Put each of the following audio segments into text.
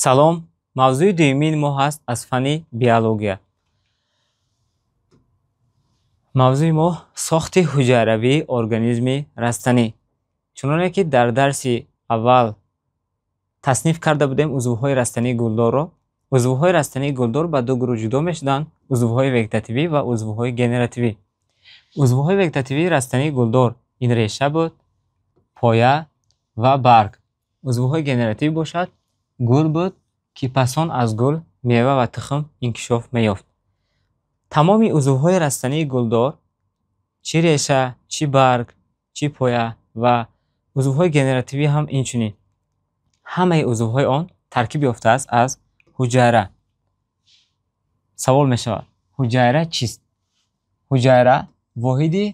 Салом, мавзӯи дуюмини мо ҳаст аз фанни биология. Мавзӯи мо сохти ҳуҷайравии организми растанӣ. Чуноне ки дар дарси аввал тасниф карда будем узвҳои растании гулдорро, узвҳои растании гулдор ба ду гурӯҳ ҷудо мешуданд: узвҳои вегетативӣ ва узвҳои генеративӣ. Узвҳои вегетативии растании гулдор ин реша буд, поя ва барг. Узвҳои генеративӣ бошад гул буд, ки пасон аз гул мева ва тухм инкишоф меёфт. Тамоми узвҳои растании гулдор, чӣ реша, чӣ барг, чӣ поя ва узвҳои генеративӣ ҳам инчунин, ҳамаи узвҳои он таркиб ёфтааст аз ҳуҷайра. Савол мешавад: ҳуҷайра чист? Ҳуҷайра воҳиди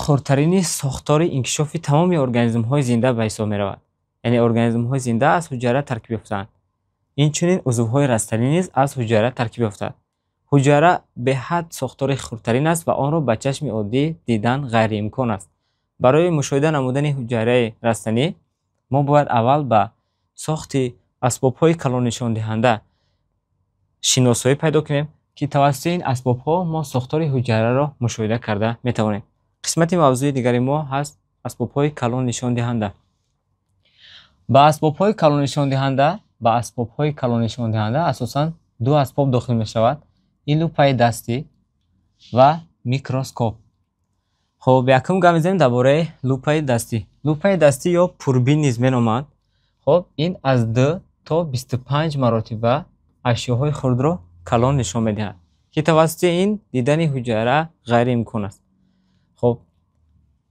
хурдтарини сохтори инкишофи тамоми организмҳои зинда ба ҳисоб меравад. Яъне организмҳои зинда аз ҳуҷайра таркиб ёфтаанд. Инчунин узвҳои растанӣ низ аз ҳуҷайра таркиб ёфтаанд. Ҳуҷайра беҳад сохтори хурдтарин аст ва онро ба чашми оддӣ дидан ғайриимкон аст. Барои мушоҳида намудани ҳуҷайраи растанӣ мо бояд аввал ба сохти асбобҳои калоннишондиҳанда шиносоӣ пайдо кунем, ки тавассути ин асбобҳо мо сохтори ҳуҷайраро мушоҳида карда метавонем. Қисмати мавзӯи дигари мо ҳаст асбобҳои калоннишондиҳанда. Ба асбобҳои калоннишондиҳанда асосан ду асбоб дохил мешавад: ин лупаи дастӣ ва микроскоп. Хоб, якум гап мезанем дар бораи лупаи дастӣ. Лупаи дастӣ ё пурбин низ меноманд. Хоб, ин аз 2 то 25 маротиба ашёҳои хурдро калон нишон медиҳад, ки тавассути ин дидани ҳуҷайра ғайриимкон аст. Хоб,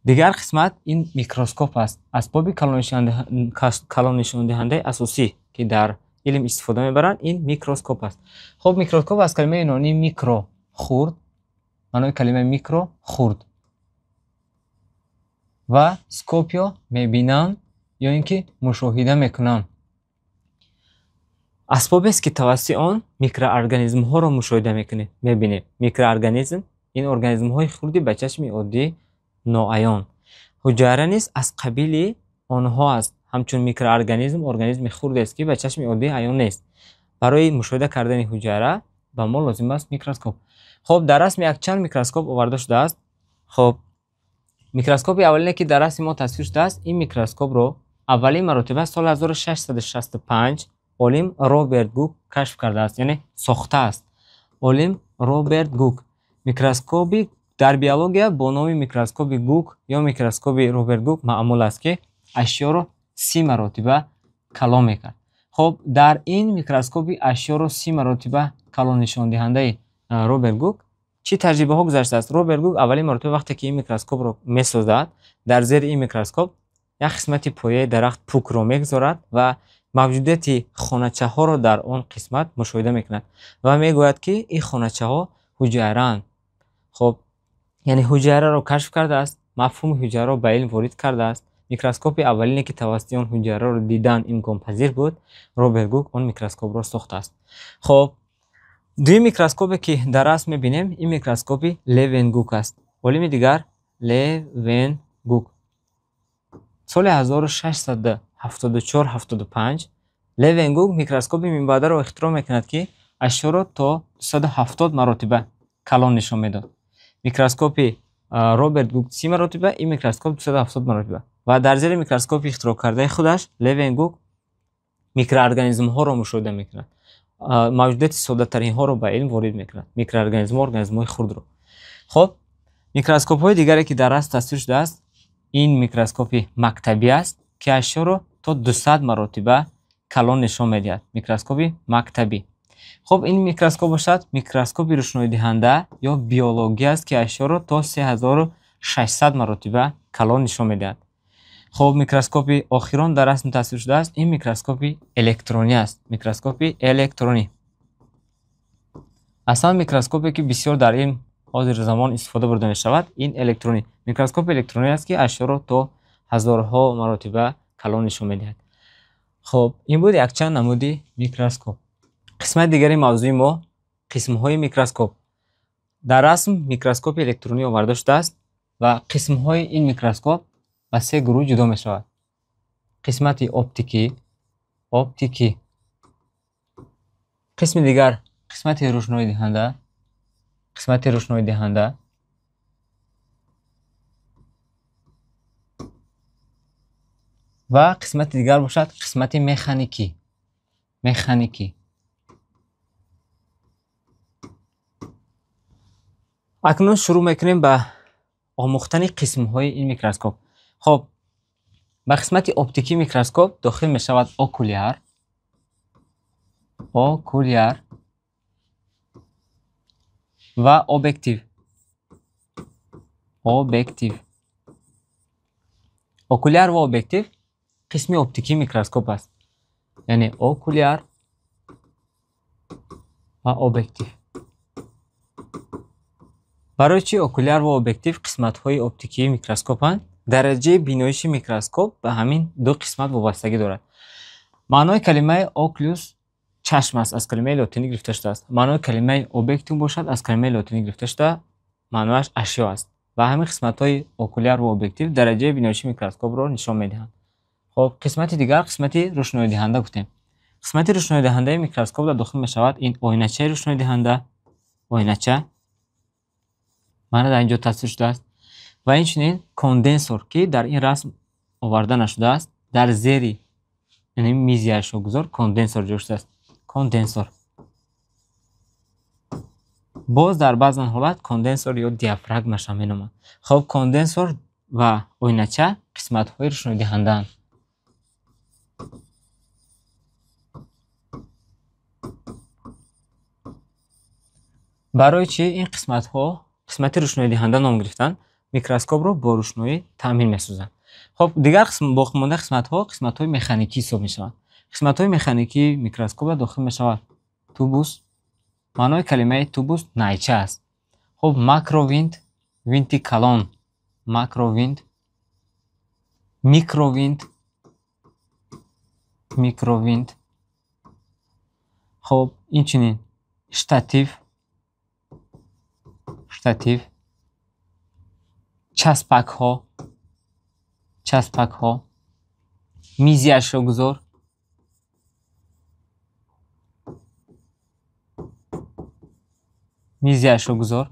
дигар қисмат ин микроскоп аст, асбоби калоннишондиҳандаи асосӣ, ки дар илм истифода мебаранд, ин микроскоп аст. Хоб, микроскоп аз калимаи юнонии микро хурд, маънои калимаи микро хурд ва скопио мебинам ё ин ки мушоҳида мекунам. Асбобест, ки тавассути он микроорганизмҳоро мушоҳида мекунем, мебинем. Микроорганизм ин организмҳои хурди ба чашми оддӣ ноаён. Ҳуҷайра низ аз қабили онҳо аст. Ҳамчун микроорганизм организми хурдест, ки ба чашми оддӣ аён нест. Барои мушоҳида кардани ҳуҷайра ба мо лозим аст микроскоп. Хоб, дар расм якчанд микроскоп оварда шудааст. Хоб, микроскопи аввалине, ки дар расми мо тасвир шудааст, ин микроскопро аввалин маротиба соли 1665 олим Роберт Гук кашф кардааст, яъне сохтааст. Олим Роберт Гук. Микроскоби дар биология бо номи микроскоби Гук ё микроскоби Роберт Гук маъмул аст, ки ашёро 30 маротиба калон мекард. Хоб, дар ин микроскоби ашёро 30 маротиба калоннишондиҳандаи Роберт Гук чӣ таҷрибаҳо гузаштааст? Роберт Гук аввалин маротиба вақте ки ин микроскопро месозад, дар зери ин микроскоп як қисмати пояи дарахт пукро мегузорад ва мавҷудияти хоначаҳоро дар он қисмат мушоҳида мекунад ва мегӯяд, ки ин хоначаҳо ҳуҷайраанд. Хоб, яъне ҳуҷайраро кашф кардааст, мафҳуми ҳуҷайраро ба илм ворид кардааст. Микроскопи аввалине, ки тавассути он ҳуҷайраро дидан имконпазир буд, Роберт Гук он микроскопро сохтааст. Хоб, дуюм микроскопе, ки дар расм мебинем, ин микроскопи Левенгук аст. Олими дигар Левенгук. Соли 1674-75 Левенгук микроскопи минбаъдаро ихтироъ мекунад, ки ашёро то 270 маротиба калон нишон медод. Микроскопи Роберт Гук 30 маротиба, ин микроскоп 270 маротиба. Ва дар зери микроскопи ихтироъ кардаи худаш Левенгук микроорганизмҳоро мушоҳида мекунад. Мавҷудияти соддатаринҳоро ба илм ворид мекунад. Микроорганизмҳо, организмҳои хурдро. Хоб, микроскопҳои дигаре, ки дар расм тасвир шудааст, ин микроскопи мактабӣ аст, ки ашёро то 200 маротиба калон нишон медиҳад. Микроскопи мактабӣ. Хоб, ин микроскоп бошад микроскопи рӯшноидиҳанда ё биологӣ аст, ки ашёро то 3600 маротиба калон нишон медиҳад. Хоб, микроскопи охирон дар расм тасвир шудааст, ин микроскопи электронӣ аст. Микроскопи электронӣ. Аслан микроскопе, ки бисёр дар илм ҳозири замон истифода бурда мешавад, ин электронӣ. Микроскопи электронӣ аст, ки ашёро то ҳазорҳо маротиба калон нишон медиҳад. Хоб, ин буд якчанд намуди микроскоп. Қисмати дигари мавзӯи мо қисмҳои микроскоп. Дар расм микроскопи электронӣ оварда шудааст ва қисмҳои ин микроскоп ба се гурӯҳ ҷудо мешавад. Қисмати оптикӣ, Қисми дигар қисмати рӯшноидиҳанда, қисмати рӯшноидиҳанда ва қисмати дигар бошад қисмати механикӣ, механикӣ. Акнун шурӯъ мекунем ба омӯхтани қисмҳои ин микроскоп. Хоб, ба қисмати оптикии микроскоп дохил мешавад окуляр, окуляр ва объектив, объектив. Окуляр ва объектив қисми оптикии микроскоп аст, яъне окуляр ва объектив. Барои чӣ окуляр ва объектив қисматҳои оптикии микроскопанд? Дараҷаи биноиши микроскоп ба ҳамин ду қисмат вобастагӣ дорад. Маънои калимаи oculus чашм аст, аз калимаи лотинӣ гирифта шудааст. Маънои калимаи objectum бошад, аз калимаи лотинӣ гирифта шуда, маънояш ашё аст. Ва ҳамин қисматҳои окуляр ва объектив дараҷаи биноиши микроскопро нишон медиҳанд. Хоб, қисмати дигар қисмати рӯшноидиҳанда гуфтем. Қисмати рӯшноидиҳандаи микроскоп дар дохил мешавад ин оиначаи рӯшноидиҳанда, оинача маъна дар инҷо тасвир шудааст, ва инчунин конденсор, ки дар ин расм оварда нашудааст, дар зери яъне мизи ашёгузор конденсор ҷой шудааст. Конденсор. Боз дар баъзан ҳолат конденсор ё диафрагмаша меноманд. Хоб, конденсор ва оинача қисматҳои рӯшноидиҳандаанд. Барои чӣ ин қисматҳо қисмати рӯшноидиҳанда ном гирифтанд? Микроскопро бо рӯшноӣ таъмин месозанд. Хоб, дигар боқимондаи қисматҳо қисматҳои механикӣ ҳисоб мешаванд. Қисматҳои механикии микроскоп дохил мешавад тубус. Маънои калимаи тубус найча аст. Хоб, макровинт, винти калон, макровинт, микровинт, микровинт. Хоб, инчунин штатив, штатив, часпакҳо, часпакҳо, мизи ашёгузор, мизи ашёгузор.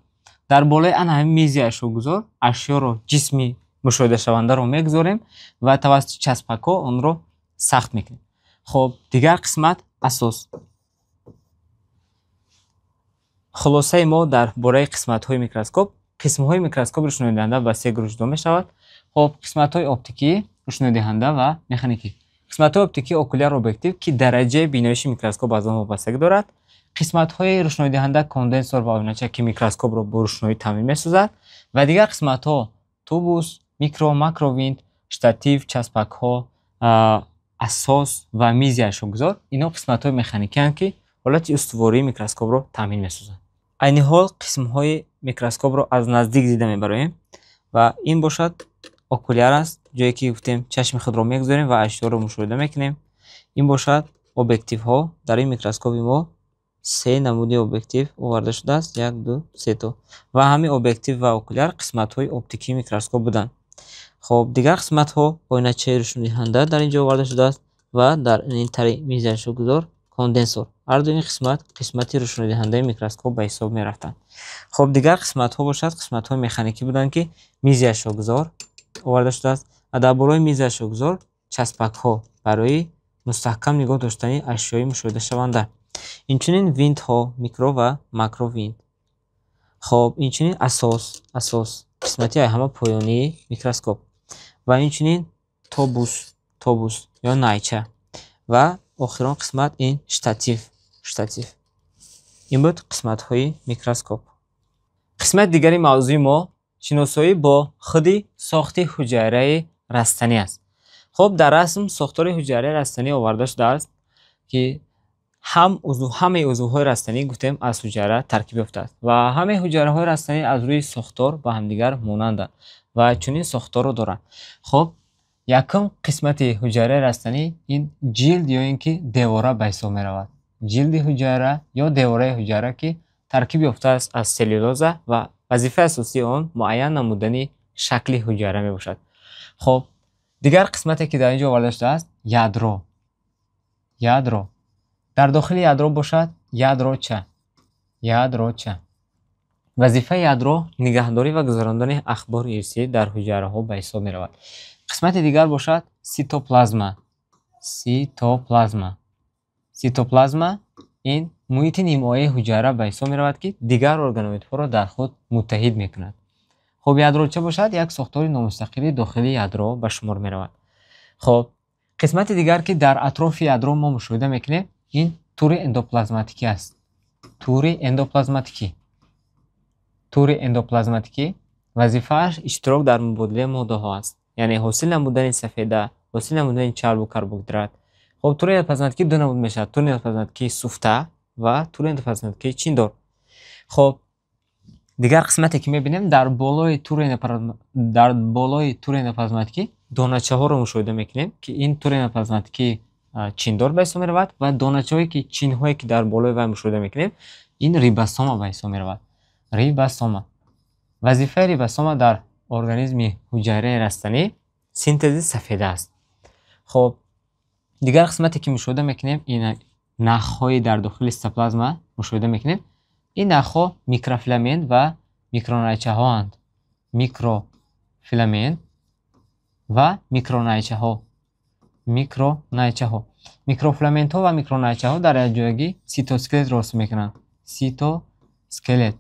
Дар болои ана ҳамин мизи ашёгузор ашёро, ҷисми мушоҳидашавандаро мегузорем ва тавассути часпакҳо онро сахт мекунем. Хоб, дигар қисмат асос. Хулосаи мо дар бораи қисматҳои микроскоп. Қисмҳои микроскоп рӯшноидиҳанда ба се гурӯҳ ҷудо мешавад. Хоб, қисматҳои оптикӣ, рӯшноидиҳанда ва механикӣ. Қисматҳои оптикӣ окуляр, объектив, ки дараҷаи биноиши микроскоп аз он вобастагӣ дорад. Қисматҳои рӯшноидиҳанда конденсор ва оинача, ки микроскопро бо рӯшноӣ таъмин месозад, ва дигар қисматҳо тубус, микро, макровинт, штатив, часпакҳо, асос ва мизи ашёгузор. Инҳо қисматҳои механикианд, ки ҳолати устувории микроскопро таъмин месозанд. Айни ҳол қисмҳои микроскопро аз наздик дида мебароем ва ин бошад окуляр аст, ҷое ки гуфтем чашми худро мегузорем ва ашёро мушоҳида мекунем. Ин бошад объективҳо. Дар ин микроскопи мо се намуди объектив оварда шудааст, 1, 2, 3 то. Ва ҳамин объектив ва окуляр қисматҳои оптикии микроскоп буданд. Хоб, дигар қисматҳо оиначаи рӯшнодиҳанда дар ин ҷо оварда шудааст ва дар ин тари мизи ашёгузор конденсор. Ҳар ду ин қисмат қисмати рӯшнодиҳандаи микроскоп ба ҳисоб мерафтанд. Хоб, дигар қисматҳо бошад қисматҳои механикӣ буданд, ки мизи ашёгузор оварда шудааст ва дар болои мизи ашёгузор часпакҳо барои мустаҳкам нигоҳ доштани ашёи мушоҳидашаванда. Инчунин винтҳо, микро ва макровинт. Хоб, инчунин асос, асос қисмати ҳама поёнии микроскоп ва инчунин тобус, тобус ё найча ва охирон қисмат ин штатив, штатив. Ин буд қисматҳои микроскоп. Қисмати дигари мавзӯи мо шиносоӣ бо худи сохти ҳуҷайраи растанӣ аст. Хоб, дар расм сохтори ҳуҷайраи растанӣ оварда шудааст, ки ҳамаи узвҳои растанӣ гуфтем аз ҳуҷайра таркиб ёфтааст ва ҳамаи ҳуҷайраҳои растанӣ аз рӯи сохтор ба ҳамдигар монанданд ва чунин сохторро доранд. Хоб, якум қисмати ҳуҷайраи растанӣ ин ҷилд ё ин ки девора ба ҳисоб меравад. Ҷилди ҳуҷайра ё девораи ҳуҷайра, ки таркиб ёфтааст аз селлюлоза ва вазифаи асосии он муайян намудани шакли ҳуҷайра мебошад. Хоб, дигар қисмате, ки дар ин ҷо оварда шудааст, ядро. Ядро. Дар дохили ядро бошад ядроча. Ядроча. Вазифаи ядро нигаҳдорӣ ва гузарондани ахбори ирсӣ дар ҳуҷайраҳо ба ҳисоб меравад. Қисмати дигар бошад ситоплазма. Ситоплазма. Ситоплазма ин муҳити нимоии ҳуҷайра ба ҳисоб меравад, ки дигар органоидҳоро дар худ муттаҳид мекунад. Хуб, ядроча бошад як сохтори номустақили дохили ядро ба шумор меравад. Хуб, қисмати дигар, ки дар атрофи ядро мо мушоҳида мекунем, ин тури эндоплазматикӣ аст. Тури эндоплазматикӣ. Тури эндоплазматикӣ вазифааш иштирок дар мубодилаи моддаҳо аст, яъне ҳосил намудани сафеда, ҳосил намудани чарбу карбогидрат. Хуб, тури эндоплазматикӣ ду намуд мешавад: тури эндоплазматикии суфта ва тури эндоплазматикии чиндор. Хуб, дигар қисмате, ки мебинем, дар болои тури эндоплазматикӣ доначаҳоро мушоҳида мекунем, ки ин тури эндоплазматикии чиндор ба ҳисоб меравад ва доначаҳое, ки чинҳое, ки дар болои вай мушоҳида мекунем, ин рибосома ба ҳисоб меравад. Рибосома. Вазифаи рибосома дар организми ҳуҷайраи растанӣ синтези сафеда аст. Хуб, дигар қисмате, ки мушоҳида мекунем, ин нахҳои дар дохили цитоплазма мушоҳида мекунем. Ин нахҳо микрофиламент ва микронайчаҳоанд. Микрофиламент ва микронайчаҳо. Микронайчаҳо. Микрофиламентҳо ва микронайчаҳо дар якҷоягӣ цитоскелетро ҳосил мекунанд. Цитоскелет.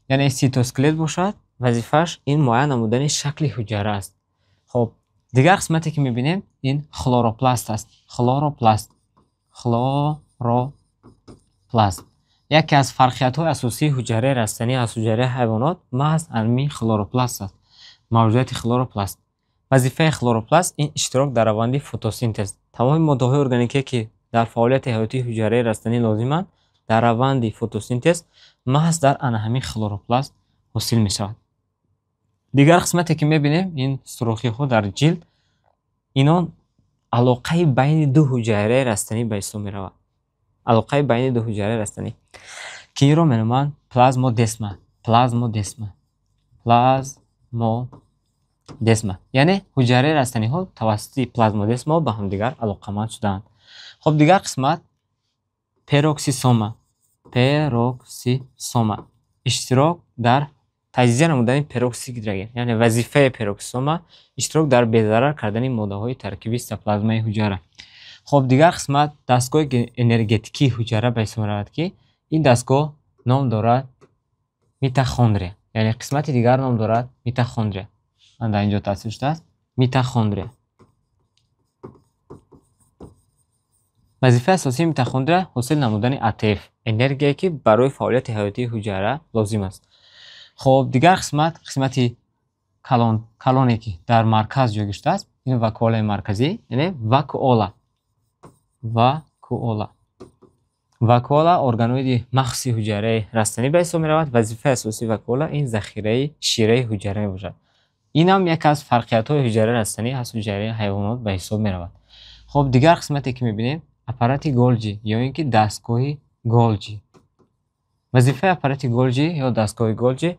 Яъне цитоскелет бошад, вазифааш ин муайян намудани шакли ҳуҷайра аст. Хуб, дигар қисмате, ки мебинем, ин хлоропласт аст. Хлоропласт. Хлоропласт. Яке аз фарқиятҳои асосии ҳуҷайраи растанӣ аз ҳуҷайраи ҳайвонот маҳз ҳамин хлоропласт аст. Мавҷудияти хлоропласт. Вазифаи хлоропласт ин иштирок дар раванди фотосинтез. Тамоми моддаҳои органикие, ки дар фаъолияти ҳаётии ҳуҷайраи растанӣ лозиманд, дар раванди фотосинтез маҳз дар ана ҳамин хлоропласт ҳосил мешавад. Дигар қисмате, ки мебинем, ин сурохиҳо дар ҷилд, инон алоқаи байни ду ҳуҷайраи растанӣ ба ҳисоб меравад. Алоқаи байни ду ҳуҷайраи растанӣ, ки инро меноманд плазмодесма. Плазмодесма. Плазмодесма. Яъне ҳуҷайраи растаниҳо тавассути плазмодесма ба ҳамдигар алоқаманд шудаанд. Хуб, дигар қисмат пероксисома. Пероксисома. Иштирок дар таҷзия намудани пероксиди гидроген, яъне вазифаи пероксисома иштирок дар безарар кардани моддаҳои таркиби цитоплазмаи ҳуҷайра. Хуб, дигар қисмат дастгоҳи энергетикии ҳуҷайра ба ҳисоб меравад, ки ин дастгоҳ ном дорад митохондрия. Яъне қисмати дигар ном дорад митохондрия. Дар инҷо тасвир шудааст митохондрия. Вазифаи асосии митохондрия ҳосил намудани АТФ, энергияе, ки барои фаъолияти ҳаётии ҳуҷайра лозим аст. Хуб, дигар қисмат, қисмати калоне, ки дар марказ ҷойгир шудааст, ин вакуолаи марказӣ, яъне вакуола. Вакуола. Вакуола органоиди махсуси ҳуҷайраи растанӣ ба ҳисоб меравад. Вазифаи асосии вакуола ин захираи шираи ҳуҷайра мебошад. Ин ҳам яке аз фарқиятҳои ҳуҷайраи растанӣ аз ҳуҷайраи ҳайвонот ба ҳисоб меравад. Хуб, дигар қисмате, ки мебинем, аппарати Голҷи ё ин ки дастгоҳи Голҷи. Вазифаи аппарати Голҷи ё дастгоҳи Голҷи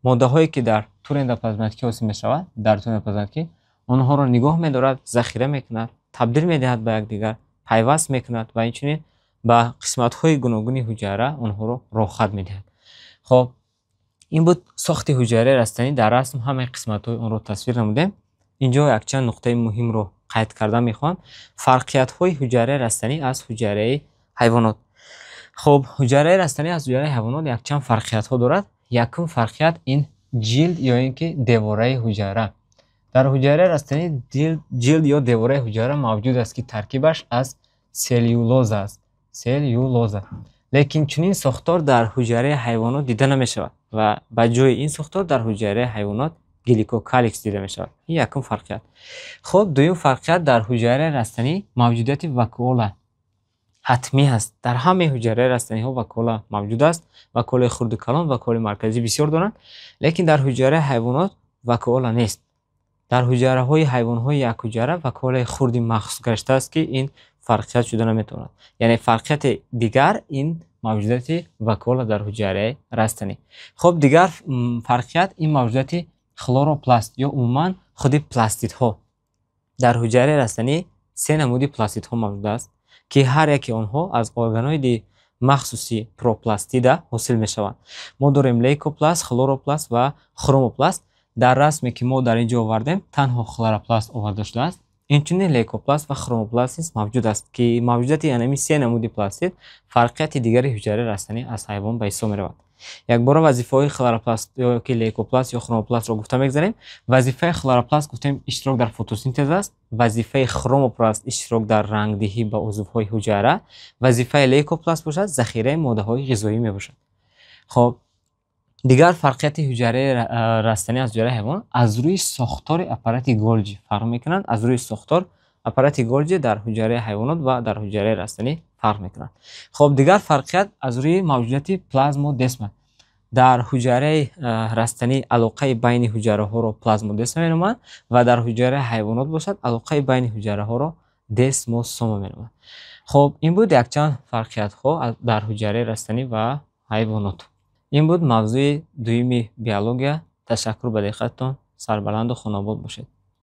моддаҳое, ки дар тури эндоплазматикӣ ҳосил мешавад, дар тури эндоплазматикӣ онҳоро нигоҳ медорад, захира мекунад, табдил медиҳад ба якдигар, пайваст мекунад ва инчунин ба қисматҳои гуногуни ҳуҷайра онҳоро роҳхат медиҳад. Хуб, ин буд сохти ҳуҷайраи растанӣ. Дар расм ҳамаи қисматҳои онро тасвир намудем. Инҷо якчанд нуқтаи муҳимро қайд карда мехоҳам. Фарқиятҳои ҳуҷайраи растанӣ аз ҳуҷайраи ҳайвонот. Хуб, ҳуҷайраи растанӣ аз ҳуҷайраи ҳайвонот якчанд фарқиятҳо дорад. Якум фарқият ин ҷилд ё ин ки девораи ҳуҷайра. Дар ҳуҷайраи растанӣ ҷилд ё девораи ҳуҷайра мавҷуд аст, ки таркибаш аз селлюлоза аст. Селлюлоза. Лекин чунин сохтор дар ҳуҷайраи ҳайвонот дида намешавад ва ба ҷои ин сохтор дар ҳуҷайраи ҳайвонот гликокаликс дида мешавад. Ин якум фарқият. Хуб, дуюм фарқият дар ҳуҷайраи растанӣ мавҷудияти вакуола ҳатмӣ аст. Дар ҳамаи ҳуҷайраи растаниҳо вакуола мавҷуд аст. Вакуолаи хурду калон, вакуолаи марказӣ бисёр доранд, лекин дар ҳуҷайраи ҳайвонот вакуола нест. Дар ҳуҷайраҳои ҳайвонҳои якҳуҷайра вакуолаи хурди махсус гаштааст, ки ин фарқият шуда наметавонад. Яъне фарқияти дигар ин мавҷудияти вакуола дар ҳуҷайраи растанӣ. Хуб, дигар фарқият ин мавҷудияти хлоропласт ё умуман худи пластидҳо. Дар ҳуҷайраи растанӣ се намуди пластидҳо мавҷуд аст. ки ҳар яке онҳо аз органоиди махсуси пропластида ҳосил мешаванд. Мо дорем лейкопласт, хлоропласт ва хромопласт. Дар расме, ки мо дар ин ҷо овардем, танҳо хлоропласт оварда шудааст. Инчунин лейкопласт ва хромопласт низ мавҷуд аст, ки мавҷудияти ҳамин се намуди пластид фарқияти дигари ҳуҷайраи растанӣ аз ҳайвон ба ҳисоб меравад. Якбора вазифаҳои хлоропласт ё ки лейкопласт ё хромопластро гуфта мегзарем. Вазифаи хлоропласт, гуфтем, иштирок дар фотосинтез аст. Вазифаи хромопласт иштирок дар рангдиҳӣ ба узвҳои ҳуҷайра. Вазифаи лейкопласт бошад, захираи моддаҳои ғизоӣ мебошад. Хоб, дигар фарқияти ҳуҷайраи растанӣ аз ҳуҷайраи ҳайвон аз рӯи сохтори аппарати Голҷи фарқ мекунанд. Аз рӯи сохтор аппарати Голҷи дар ҳуҷайраи ҳайвонот ва дар ҳуҷайраи растанӣ фарқ мекунанд. Хоб, дигар фарқият аз рӯи мавҷудияти плазмодесма. Дар ҳуҷайраи растанӣ алоқаи байни ҳуҷайраҳоро плазмодесма меноманд ва дар ҳуҷайраи ҳайвонот бошад, алоқаи байни ҳуҷайраҳоро десмосома меноманд. Хоб, ин буд якчанд фарқиятҳо дар ҳуҷайраи растанӣ ва ҳайвонот. Ин буд мавзӯи дуюми биология. Ташаккур ба диққататон. Сарбаланду хонобод бошед.